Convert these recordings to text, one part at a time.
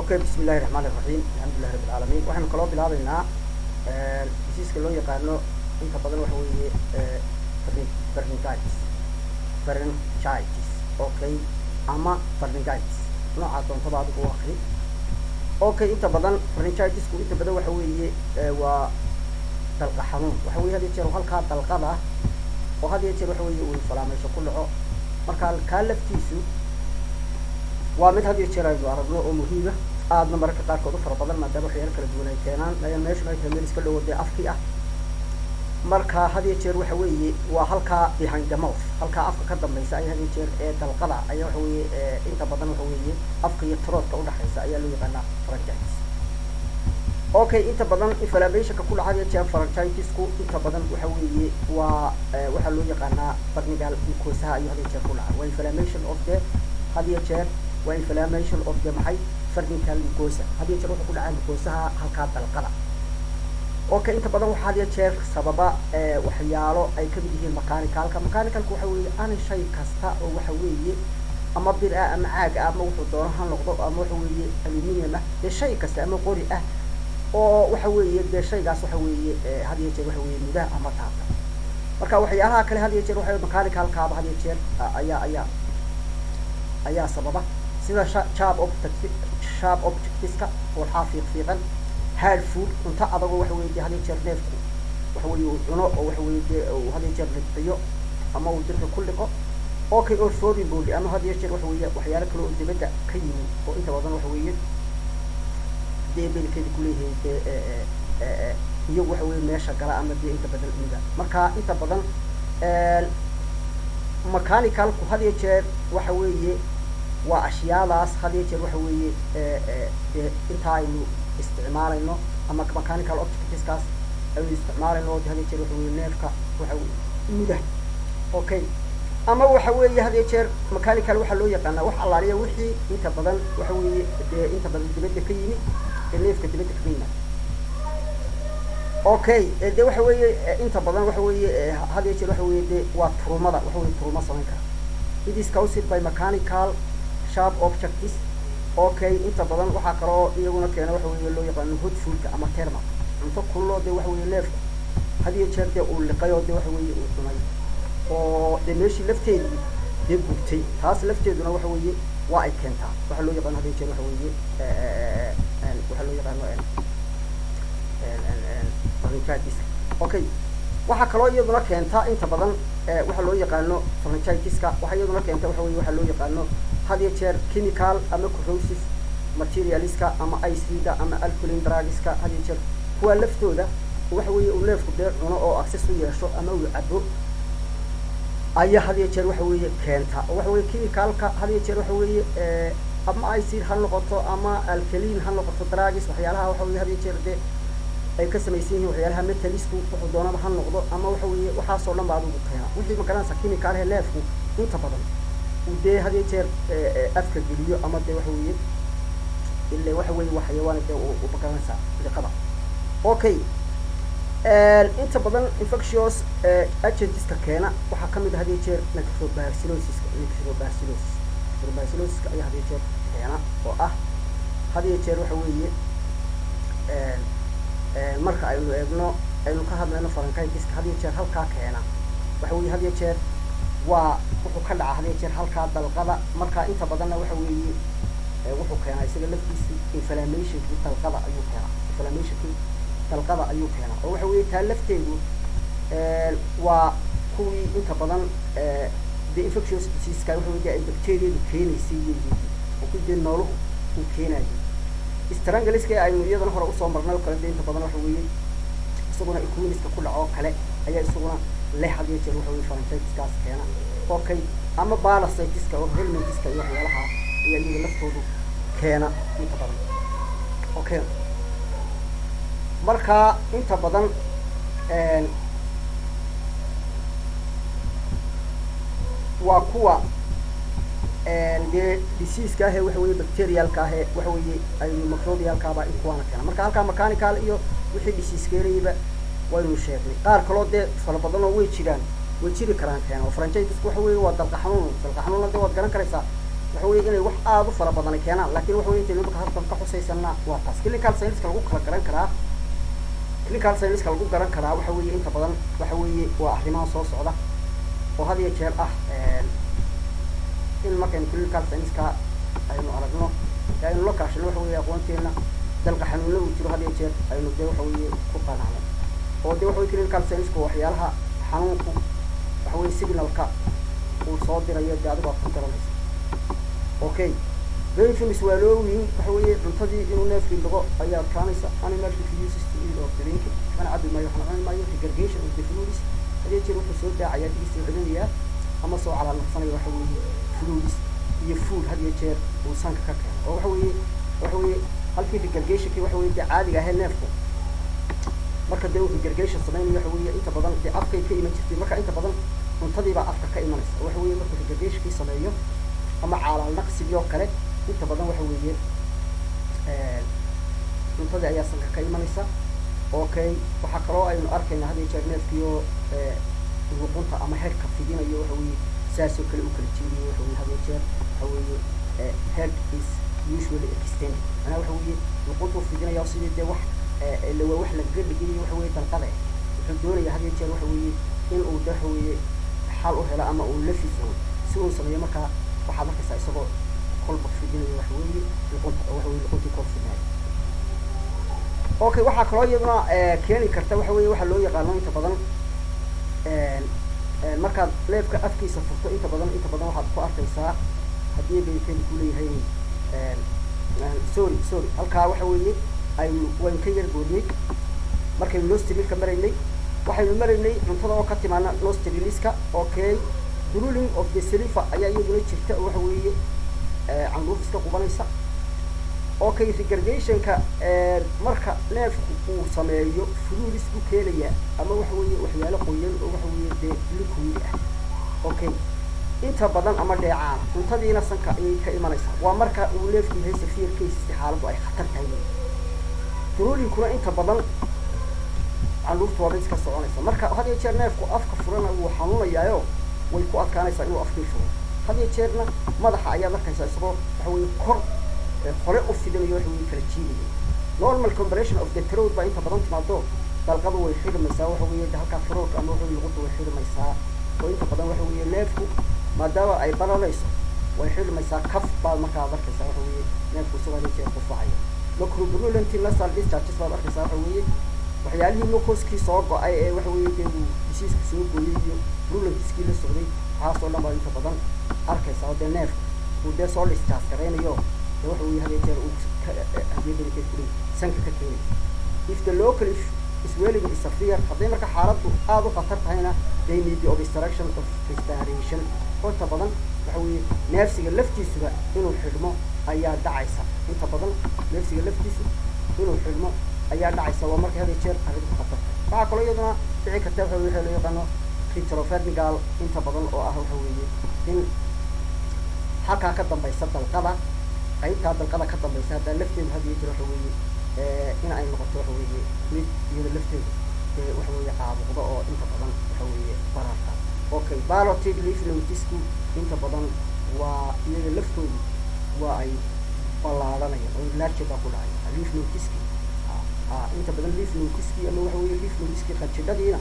Okay, bismi illahi raxmaan iraxiim, alxamdulilahi rabbi alcaalamiin. Waxaynu kaloo bilaabeynaa diseaska loo yaqaano inta badan waxa weeye pharyngitis, pharyngitis, okay, ama pharyngitis, noocaa doontaba adigu u akri. Okay, inta badan pharyngitisku inta badan waxa weeye waa dalqa xanuun. Waxa weye had iyo jeer halkaa dalqada oo had iyo jeer waxa weeye uu inflammation ku dhaco. Marka kaa laftiisu waa mid had iyo jeer aynu aragno oo muhiima, aadna mararka qaarkood u fara badan, maadaama waxyaalo kala duwan ay keenaan. Meeshuna ay tahay meel iska dhowo dee afkii ah. Marka had iyo jeer waxa weeye waa halkaa behind the mouth, halkaa afka ka dambaysa ayaa had iyo jeer ee dalqada ayaa waxa weeye inta badan waxa weeye afka iyo throatka udhexaysa ayaa loo yaqaanaa pharyngitis. Okay, inta badan inflammationka ku dhaca had iyo jeer pharyngitisku inta badan waxa weeye waa waxaa loo yaqaanaa pharyngeal mucosaha ayuu had iyo jeer ku dhaca. Waa inflammation of the, had iyo jeer waa inflammation of the maxay? Pharyngeal mucosa. Had iyo jeer wuxuu ku dhacaa mucosaha halkaa dalqada. Okay, inta badan waxaa had iyo jeer sababa waxyaalo ay kamid yihiin mechanicalka. Mechanicalka waxa weeye ani shay kasta oo waxa weeye ama bir ah ama caag ah ama wuxuu doono ha noqdo, ama waxa weeye aluminium ah, dee shay kasta ama qori ah oo waxa weeye dee shaygaas waxa weeye had iyo jeer waxa weeye mudaha ama taabta. Marka waxyaalaha kale had iyo jeer waxa mechanicalkaaba had iyo jeer ayaa sababa, sida sharp object, sharp objectiska, walxaa fiiq fiiqan, hard food, cunto adagoo waxa weye dee had iyo jeer neefku waxa weye uu cuno oo waxa weye dee uu had iyo jeer liqiyo ama uu dirka ku liqo. Okay, or foreign body, ama had iyo jeer waxa weeye waxyaalo kale oo dibadda ka yimi oo inta badan waxa weeye dee beelkeeda kuleeyihiin dee iyagu waxa weye meesha gala ama dee inta badan muda. Marka inta badan mechanicalku had iyo jeer waxa weeye waa ashyaadaas had iyo jeer waxa weeye dee inta aynu isticmaalayno ama mechanical objectskaas aynu isticmaalayno had iyo jeer waxa weye neefka waxa muda. Okay, ama waxa weeye had iyo jeer mechanical waxaa loo yaqaanaa wax allaaliya wixii inta badan waxa weeye dee inta badan dibadda ka yimi ee neefka dibadda kaga yimaada. Okay, de waxa weeye inta badan waxa weeye had iyo jeer waxa weeye de waa traumada, waxa weye trauma samayn kara. It is caused by mechanical sharp objects. Okay, inta badan waxaa kaloo iyaguna keena waxa weeye loo yaqaano hot foodka ama thermal, cunto kuloo dee waxa weeye neefku had iyo jeer dee uu liqay oo dee waxa weeye uu cunay oo dee meeshii lafteedii dee gubtay. Taas lafteeduna waxa weeye waa ay keentaa waxaa loo yaqaano had iyo jeer waxa weeye waxaa loo yaqaano pharyngitis. Okay, waxaa kaloo iyaduna keenta inta badan waxaa loo yaqaano pharyngitis-ka. Waxaa iyaduna keenta waxa weye waxaa loo yaqaano had iyo jeer chemical ama corrosive materialska ama acida ama alkaline drugska. Had iyo jeer kuwaa laftooda waxa weeye uu neefku dee cuno oo access u yeesho ama uu cabo ayaa had iyo jeer waxa weeye keenta. Oo waxa weye chemicalka had iyo jeer waxa weeye ama acid ha noqoto ama alkaline ha noqoto, drugs, waxyaalaha waxa weye had iyo jeer dee ay ka samaysan yihiin waxyaalaha metalisku, wuxuu doonaba ha noqdo, ama waxa weeye waxaasoo dhan ba adigu keena wixii magaranaysa chemicalhe neefku inta badan uu dee had iyo jeer afka geliyo ama dee waxa weeye ile waxa weeye waa xayawaan dee u magaranaysa liqada. Okay, inta badan infectious agentska keena waxaa kamid ah had iyo jeer necrobacillosiska. Necrobacillosis, necrobacillosiska ayaa had iyo jeer keena oo ah had iyo jeer waxa weeye marka aynu eegno, aynu ka hadlayno pharyngitis, had iyo jeer halkaa keena waxa weeye had iyo jeer waa wuxuu ka dhaca had iyo jeer halkaa dalqada. Marka inta badanna waxa weeye wuxuu keenaa isaga laftiisu inflammationkii dalqada ayuu keenaa, inflammationkii dalqada ayuu keenaa. Oo waxa weeye taa lafteedu waa kuwii inta badan de infectious diseaseka waxa wey de ay bacteriadu keenaysay weyi oo ku dee nooluhu uu keenayay. Strongyliska aynu iyadana hore usoo marnay oo kale de inta badan waxa weeye isaguna equiniska ku dhaco oo kale ayaa isaguna leh had iyo jeer waxa weye pharyngitis-kaas keena. Okay, ama parasitiska oo helminthiska iyo waxyaalaha ayaa iyaga laftoodu keena inta badan. Okay, marka inta badan waa kuwa dee diseaska ahe waxa weye bacterialka ahe waxa weeye aynu microbialkaaba in kuwaana keena. Marka halkaa mechanical iyo wixii disease keenayaba waynu sheegnay. Qaar kaloo dee fara badan oo way jiraan, way jiri karaan keena. Oo pharyngitis waxa weeye waa dalqa xanuun. Dalqa xanuunna dee waad garan karaysaa. Waxa weeye inay wax aada u fara badan keenaan, laakiin waxa weye intaynu imika halkan ka xusaysana waa taas. Clinical signska lagu kala garan karaa, clinical signska lagu garan karaa waxa weeye inta badan waxa weeye waa arrimaha soo socda oo had iyo jeer ah in markaynu clinical signska aynu aragno ee aynu la kaashano waxa weeye aqoonteena dalqa xanuunna uu jiro, had iyo jeer aynu dee waxa weeye ku qanacno oo dee waxa weye clinical signsku waxyaalaha xanuunku waxa weye signalka uu soo dirayo dee adigu aad ku garanaysa. Okay, painful swallowing, waxa weeye cuntadii inuu neefkii liqo ayaa adkaanaysa. Animal refuses to eat or drink, waxna cabi maayo, waxna cuni maayo. Regurgitation of the fluids, hadii jeer wuxuu soo daacayaa, digiisa celinayaa ama soo calaalnaqsanaya waxa weeye fluids iyo food had iyo jeer uu sanka ka keeno, oo waxa weeye halkii regurgitationkii waxa weye dee caadiga ahee neefku marka dee uu regurgitation sameynayo waxa weeye inta badan dee afkay ka iman jirtay. Marka inta badan cuntadii baa afka ka imanaysa oo waxa weeye markuu regurgitationkii sameeyo ama calaal naqsigii oo kale, inta badan waxa weeye cuntadii ayaa sanka ka imanaysa. Okay, waxaa kaloo aynu arkaynaa had iyo jeer neefkiioo luqunta ama headka fidinayo, waxa weeye saasoo kale u kala jeediyo. Waxa weye had iyo jeer waxa weeye head is usually extended, macnaha waxa weeye luquntuu fidinaya sidii dee wax ila waa wax lagaga dhigayo waxa weeye dalqade. Wuxuu doonaya had iyo jeer waxa weeye in uu de waxa weeye xal u helo ama uu lafiso si uu sameeyo. Markaa waxaad arkaysaa isagoo kolba fidinayo waxa weeye luqunta oo waxa weye luquntii kor fidinayo. Okay, waxaa kaloo iyaduna keeni karta waxa weeye waxaa loo yaqaano inta badan markaad neefka afkiisa furto, inta badan waxaad ku arkaysaa haddii baykeedi kuleeyahay. Sorry, sorry, halkaa waxa weeye aynu waynu ka yar goodnay. Markaynu nostrilka maraynay, waxaynu maraynay cuntada oo ka timaana nostriliska. Okay, drooling of the saliva ayaa iyaduna jirta oo waxa weeye candhuuf iska qubanaysa. Okay, regurgitationka marka neefku uu sameeyo fluids buu keenayaa ama waxa weeye waxyaalo qoyan oo waxa weeye dee liquid ah. Okay, inta badan ama dheecaan, cuntadiina sanka ayay ka imanaysaa. Waa marka uu neefku yahay severe cases, xaaladdu ay khatar tahay. Droolingkuna inta badan candhuuftu waaba iska soconaysa. Marka had iyo jeer neefku afka furana wuu xanuunayaayo, way ku adkaanaysaa inuu afkii furo. Had iyo jeerna madaxa ayaad arkaysaa isagoo waxa weeye kor hore u fidinayo, waxa weye kala jiidayo. Normal compression of the throat baa inta badan timaado, dalqadu way xidhmaysaa, waxa weeye de halkaa throat ama waxa weye luqunta way xidhmaysaa, oo inta badan waxa weeye neefku maadaama ay bararayso way xidhmaysaa. Cough baad markaa ad arkaysaa, waxa weeye neefku isagoo had iyo jeer qufacaya. Mucopurulent nasal discharges baad arkaysaa, waxa weeye waxyaalihii mucuskii soo go-ay ee waxa weeye dee uu diseasku soo gooyey iyo purulentiskii la socday, waxaas oo dhan baad inta badan arkaysaa oo dee neefku uu dee soo discharge garaynayo, dee waxa weeye had iyo jeer uu hadii badankeed kuley sanka ka keenay. If the local swelling is severe, hadday marka xaaladdu aada u khatar tahayna, they may be obstruction of respiration. Inta badan waxa weeye neefsiga laftiisuba inuu xidhmo ayaa dhacaysa. Inta badan neefsiga laftiisu inuu xidhmo ayaa dhacaysa, waa marka had iyo jeer arrintu khatar tahay. Waxaa kaloo iyaduna dhici karta waxa weye waxa loo yaqaano retropharyngeal inta badan, oo ah waxa weeye in halkaa ka dambaysa dalqada, qaybtaa dalqada ka dambaysa haddaa lafteedu had iyo jeer waxa weeye in ay noqoto waxa weeye mid iyada lafteedu dee waxa weeye caabuqda oo inta badan waxa weeye bararka. Okay, parotid lymph nodesku inta badan waa iyaga laftoodu waa ay ballaaranayaan oo enlarge baa ku dhacaya lymph nodeski. Inta badan lymph nodeski ama waxa weeye lymph nodeski qanjidhadiina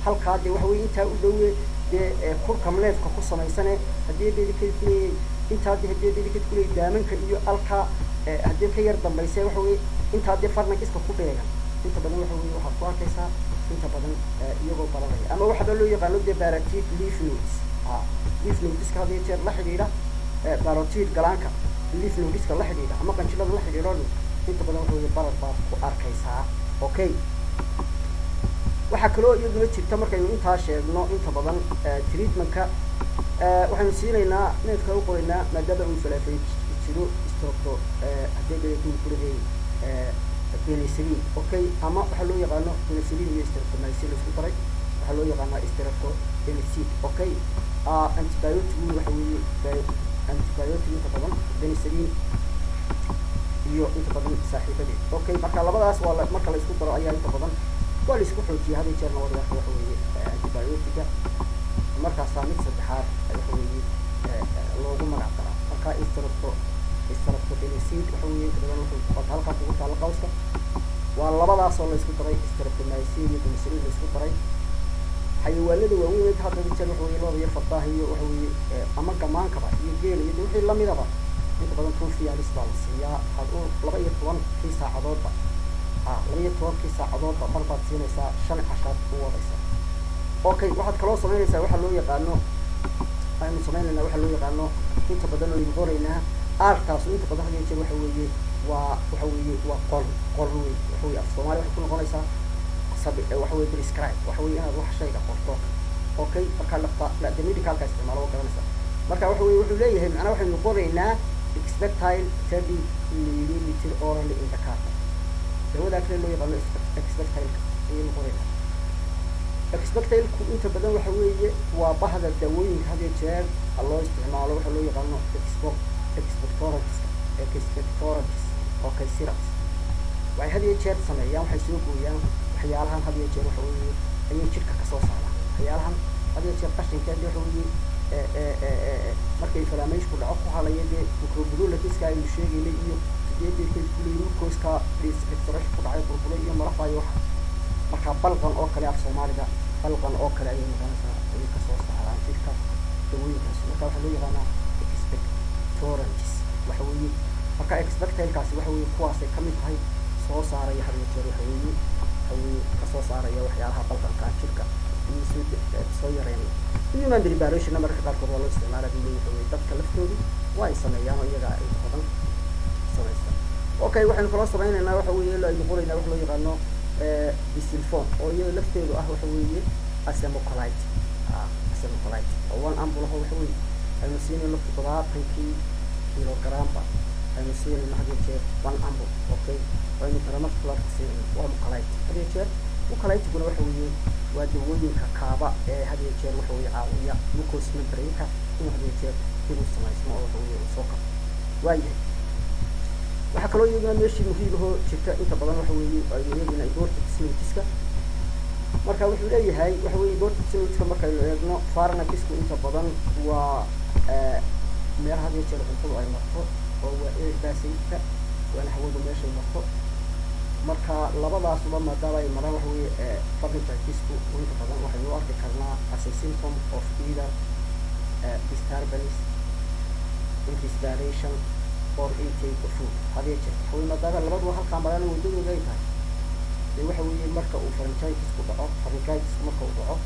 halkaa dee waxa weye intaa u dhowe dee kurka neefka ku samaysane, haddii bedikad kuleeyay intaa de haddii bedikad kuleeyay daamanka iyo alkaa haddii ka yar dambayse, waxa weye intaa dee pharynxiska ku beegan, inta badan waxa weye waxaad ku arkaysaa inta badan iyagoo baranaya ama waxaaba loo yaqaano dee parotid lymph nodes. Lymph nodeska had iyo jeer la xidhiidha parotid glandka, lymph nodeska la xidhiidha ama qanjidhada la xidhiidho dhan inta badan waxa weye barar baad ku arkaysaa. Okay, waxaa kaloo iyaduna jirta markaynu intaa sheegno inta badan treatmentka waxaynu siinaynaa neefka u qoraynaa, maadaama uu falaafay jiro, strepto haddii beletin kulehay penicillin. Okay, ama waxaa loo yaqaano penicillin iyo streptomycin la isku daray, waxaa loo yaqaanaa streptopenicillin. Okay, antibiotic waxa weeye antibiotic inta badan penicillin iyo inta badan saaxiibadeed. Okay, marka labadaas waa la marka la isku daro ayaa inta badan waa la isku xoojiya. Had iyo jeerna wadayaasha waxa weeye antibiotica markaasaa mid saddexaad waxa weeye loogu magac daraa. Marka Streptopenicillin waxa weeye inta badan wuxuu wata halkaa kugu taalla qawska, waa labadaasoo la isku daray, streptomycin iyo penicillin la isku daray. Xayawaanada waaweyn hadda jeer waxa weeye lo'da iyo fardaha iyo waxa weeye ama gamaankaba iyo geela iyo wixii lamidaba, inta badan 2 vials baa la siiyaa. Waxaad u 12-kii saacadoodba, 12-kii saacadoodba mar baad siinaysaa, 5 cashaad u wadaysaa. Okay, waxaad kaloo samaynaysaa waxaa loo yaqaano, aynu sameynaynaa waxaa loo yaqaano inta badan aynu qoraynaa aartaasu. Inta badan had iyo jeer waxa weeye waa waxa weeye waa qor qor wey. Waxa weye af Soomaaliya waxay ku noqonaysaa sab waxa weye prescribe, waxa weye inaad wax shayga qorto. Okay, markaa dhaqta de medicalka isticmaalo waa garanaysaa. Marka waxa weye wuxuu leeyahay, macnaha waxaynu qoraynaa Expectile 30 milliliter orally in the cattle. Dawadaa kale loo yaqaano Expectile ayaynu qoraynaa. Expectileku inta badan waxa weeye waa bahda daawooyinka had iyo jeer loo isticmaalo waxa loo yaqaano expectorants, expectorants. Okay, syrups waxay had iyo jeer sameeyaan, waxay soo gooyaan waxyaalahan had iyo jeer waxa weeye ayay jidhka kasoo saaraan, waxyaalahan had iyo jeer qashinka waxa weeye markay inflammation dhaco ku halaya, dee microbiologist-ka aynu sheegaynay iyo sideedeedkay kuleeyihin mucoska destruction ku dhacay, burburay iyo marafa iyo waxa. Marka balqan oo kale, af Soomaaliga balqan oo kale ayay noqonaysaa, ayay kasoo saaraan jidhka dawooyinkaas. Marka waxaa loo yaqaanaa expectorants waxa weeye. Marka Expectilekaasi waxa weeye kuwaasay kamid tahay soo saaraya had iyo jeer waxa weeye kasoo saaraya waxyaalaha balqanka jidhka ayay soo yareynaya. Human preparationna mararka qaarkood waa loo isticmaala buu leeyahay. Waxa weye dadka laftoodu waa ay sameeyaan oo iyaga inta badan samaysta. Okay, waxaynu kaloo sameynaynaa waxa weeye aynu qoraynaa wax loo yaqaano bisilfon, oo iyada lafteedu ah waxa weeye mucolytic, mucolytic oo one ampoule aho waxa weeye aynu siinayno 70-kii kilogramba, aynu siinayno had iyo jeer one ampoule. Okay, aynu intramuscular ku siinayno, waa mucolytic. Had iyo jeer mucolyticguna waxa weeye waa dawooyinka kaaba ee had iyo jeer waxa weeye caawiya mucous membrane-ka inuu had iyo jeer inuu samaysmo oo waxa weeye uu soo kabo. Waayahay, waxaa kaloo iyaduna meeshii muhiim ahoo jirta inta badan waxa weeye aynu eegayna important noteska. Marka wuxuu leeyahay waxa weeye important noteska markaynu eegno, pharynxku inta badan waa meelaha had iyo jeer cuntadu ay marto, oo waa air passage-ka, waana hawadu meeshay marto. Marka labadaasuba maadaama ay maraan waxa weeye pharyngitisku inta badan waxaynu u arki karnaa as a symptom of either disturbance in respiration or intake of food. Had iyo jeer waxa weye maadaama labaduba halkaa maraan waddadooda ay tahay, dee waxa weeye marka uu pharyngitisku dhaco, pharyngitisku marka uu dhaco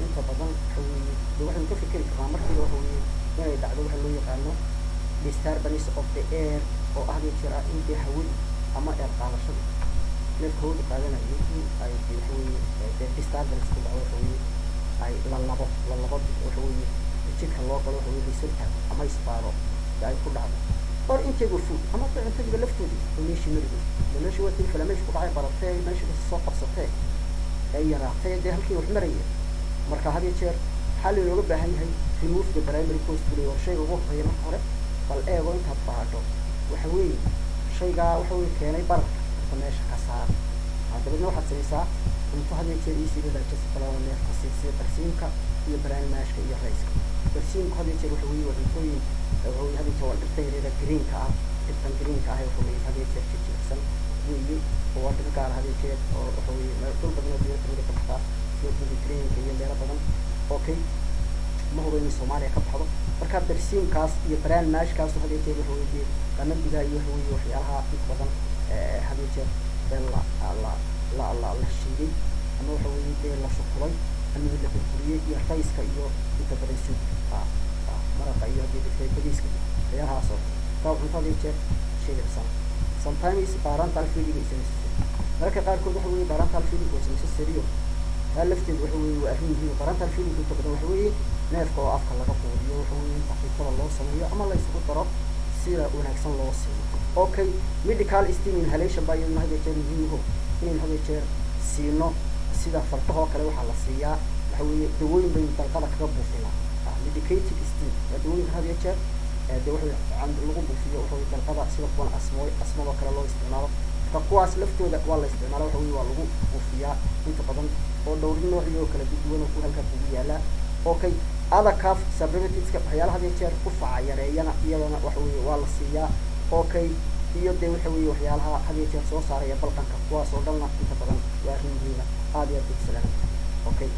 inta badan waxa weeye dee waxaynu ka fikeri karnaa markiiba waxa weeye inay dhacdo waxa loo yaqaano disturbance of the air, oo ah had iyo jeer ah in dee hawadu ama air qaadashadu, neefka hawadu qaadanayo in ay dee waxa weeye dee disturbance ku dhaco, waxa weeye ay lalabo lalabo waxa weeye jidka loo galo, waxa weye laysoo ama isbaaro dee ay ku dhacdo, or intake of food ama de cuntadiiba laftoodii oo meeshii mari weydo. De meeshii waa tii inflammation ku dhacay, baratee meeshii bas soo qabsatee ee yaraatay dee halkii wax maraya. Marka had iyo jeer waxaa laynooga baahan yahay remove the primary cause buu war shayga ugu horreeya. Marka hore bal eego intaad baadho waxa weeye shaygaa waxa weye keenay bararka, horta meesha ka saar. Dabeedna waxaad samaysaa cunto had iyo jeer easily digestible oo neefka sii, sida barsiimka iyo bran mashka iyo riceka. Barsiimku had iyo jeer waxa weeye waa cuntooyin, waxa weye had iyo jeer waa dhirtan yaryara greenka ah, dhirtan greenka ah waxa weye had iyo jeer jijilicsan weeye, oo waa dhir gaar had iyo jeer oo waxa weye meel dhul badan oo dunida kamid ka baxdaa, sida Mediterraneanka iyo meelo badan. Okay, ma hubo inay Soomaaliya ka baxdo. Marka bersiimkaas iyo bran mashkaas had iyo jeer waxa weye dee qamadiga iyo waxa weye waxyaalaha inta badan had iyo jeer dee la shiiday ama waxa weye dee la shukulay ama la burburiyey, iyo riceka iyo inta badan soup, maraqa iyo haddii dhigtay bariiska, waxyaalahaas oo kaa cunto had iyo jeer jilicsan. Sometimes parenteral feeding is necessary. Mararka qaarkood waxa weeye parenteral feeding was necessary, taa lafteedu waxa weeye waa arrin muhiim. Parenteral feeding inta badan waxa weeye neefka oo afka laga quudiyo, waxa weeye inta cuntada loo sameeyo ama la isugu daro sida wanaagsan loo siiyo. Okay, medical steam inhalation baa iyaduna had iyo jeer muhiim uho inaynu had iyo jeer siino. Sida fardahoo kale waxaa la siiyaa waxa weeye dawooyin baynu dalqada kaga buufinaa, medicated steam waa dawooyinka had iyo jeer dee waxa lagu buufiyo waxa weye dalqada, sida kuwan asmo asmadoo kale loo isticmaalo. Marka kuwaas laftooda waa la isticmaala, waxa weye waa lagu buufiyaa inta badan, oo dhowr noocyo oo kala duwan oo ku halkaa kugu yaalaa. Okay. Other cough suppressantska, waxyaalaha had iyo jeer qufaca yareeyana, iyadana waxa weeye waa la siiyaa. Okay, iyo dee waxa weeye waxyaalaha had iyo jeer soo saaraya balqanka, kuwaas oo dhanna inta badan waa arrin muhiima. Aada iyo aad bay salaam. Okay.